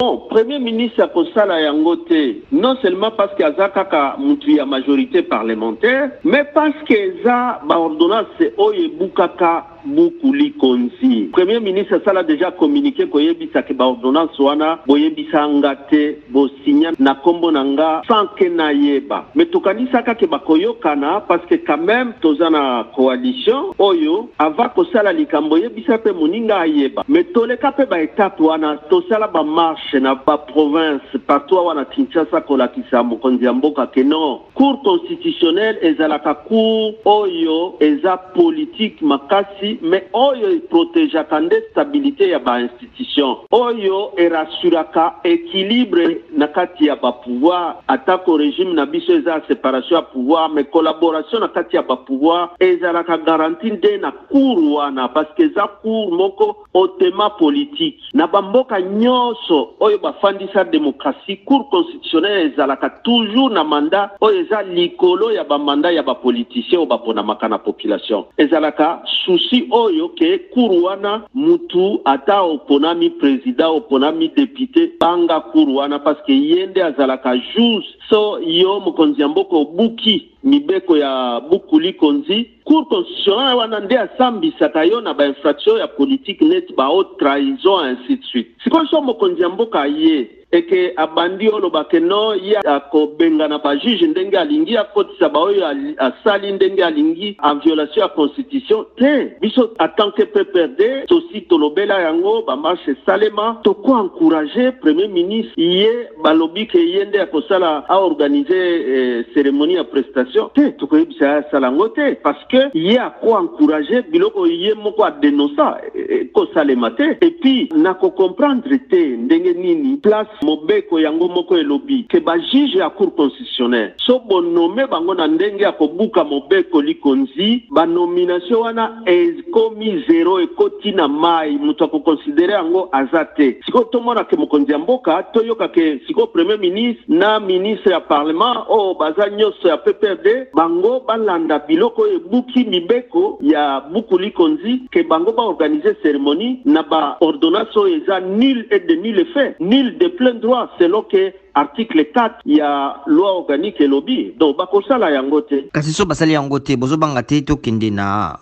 Bon, Premier ministre akosala yango te, non seulement parce que aza kaka mutu ya majorite parlementaire, mais parce que eza ba ordonnances oyo ebukaka buku likonzi. Premier ministre asala dejà communique koyebisa ke ba ordonnances wana boyebisa nga te, bo signa na kombo na nga sans que nayeba. Mais tokanisaka ke bakoyokana parce que quand meme toza na coalition oyo avant kosala likambo yebisa pe moninga ayeba. Mais toleka pe ba etapes wana, tosala ba marches na ba provinces partout awa na Kinshasa kolakisa mokonzi ya mboka ke non, Cour constitutionnelle ezalaka cour oyo eza politique makasi mais oyo e protegeaka nde stabilite ya ba institutions, oyo e rassuraka equilibre na kati ya ba pouvoirs. Atako regime na biso eza ya separation ya pouvoir, mais collaboration na kati ya ba pouvoirs ezalaka garantie nde na cour wana parce que eza cour moko hautement politique. Na ba mboka nionso oyo bafandisa democratie, cour constitutionnelle ezalaka toujours na mandat oyo eza likolo ya ba mandats ya ba politiciens oyo baponamaka na population. Ezalaka souci oyo que cour wana mutu ata oponami president, oponami depute, banga cour wana parce que ye nde azalaka juge. So yo mokonzi ya mboka obuki mibeko ya buku likonzi, Cour constitutionnelle wana nde asambisaka yo na ba infractions ya politique neti ba haute trahison ainsi de suite. Sikoyo soki mokonzi ya mboka aye et que abandi oloba que non ye akobengana ba juges ndenge alingi, akotisa ba oyo asali ndenge alingi en violation ya constitution te. Biso en tant que PPRD tosi tolobela yango, ba marches esalema, toko encourager Premier ministre ye balobi ke ye nde akosala a organiser ceremonie ya prestation te, tokoyebisa ye asala yango te parce que ye ako encourager biloko ye moko a denonça ekosalema te. Et puis nako comprendre te ndenge nini place mobeko yango moko elobi ke ba juges ya cour constitutionnelle so bo nommer bango na ndenge ya kobuka mobeko likonzi, ba nomination wana ekomi zero, ekoti na mayi, moto ako considerer yango aza te. Sikoyo tomona ke mokonzi ya mboka, toyoka ke sikoyo premier ministre na ministre ya parlement oyo baza nyoso ya PPRD, bango balanda biloko oyo ebuki mibeko ya buku likonzi, ke bango ba organiser ceremonie na ba ordonnances oyo eza nul et de nul effet, nul de plein droit selon ke Article 4 ya loi organique elobi donc bakosala yango te. Kasi soki basali yango te, bozobanga te tokende na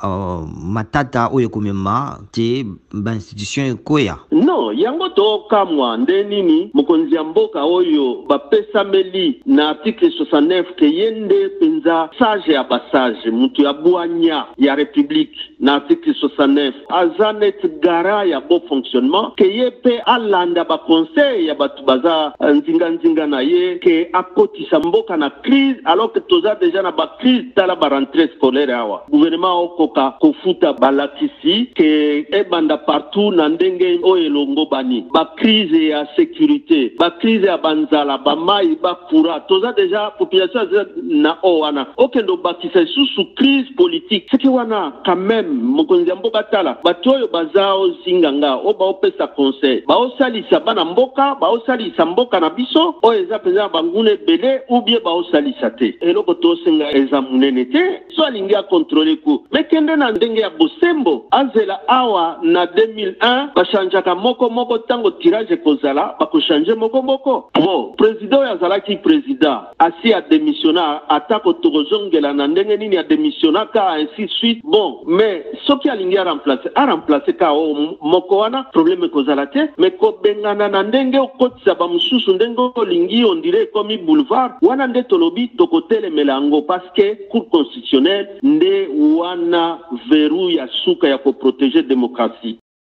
matata oyo ekomema te ba institutions ekweya? Non, yango tokamwa nde nini mokonzi ya mboka oyo bapesameli na article 69 ke ye nde penza sage ya ba sage, mutu ya bwanya ya republique na article 69 aza neti garant ya bon fonctionnement ke ye pe alanda ba conseils ya batu baza nzinga nzinga na ye ke akotisa mboka na crise alors que toza dejà na ba crise. Tala ba rentree scolaire awa, gouvernement okoka kofuta balakisi ke ebanda partout na ndenge oyo elongobani. Ba crise ya securite, ba crise ya ba nzala, ba mayi, ba courant, toza dejà population aza na o wana, okende obakisa lisusu crise politique seke wana quand meme mokonzi ya mboka tala bato oyo baza ozinga nga oyo baopesa conseil, baosalisa bana mboka, baosalisa mboka na biso oyo eza mpenza na banguna ebele, ou bien baosalisa te. Eloko tosenga eza monene te. So alingi akontrole ku me kende na ndenge ya bosembo, azela awa na 2001 bachangeaka moko moko, ntango tirage ekozala bakochange moko moko. Bon, president oyo azalaki president asi a demissionna, atako tokozongela na ndenge nini a demissionnaka ainsi suite. Bon, mais soki alingi a remplacer, a remplacer ka oyo moko wana, problème ekozala te. Mais kobengana na ndenge okotisa ba mosusu ndenge olingi, on dirait ekomi boulevard wana, nde tolobi tokotelemela yango parce que cour constitutionnelle nde wana verrou ya suka ya koprotéger démocratie.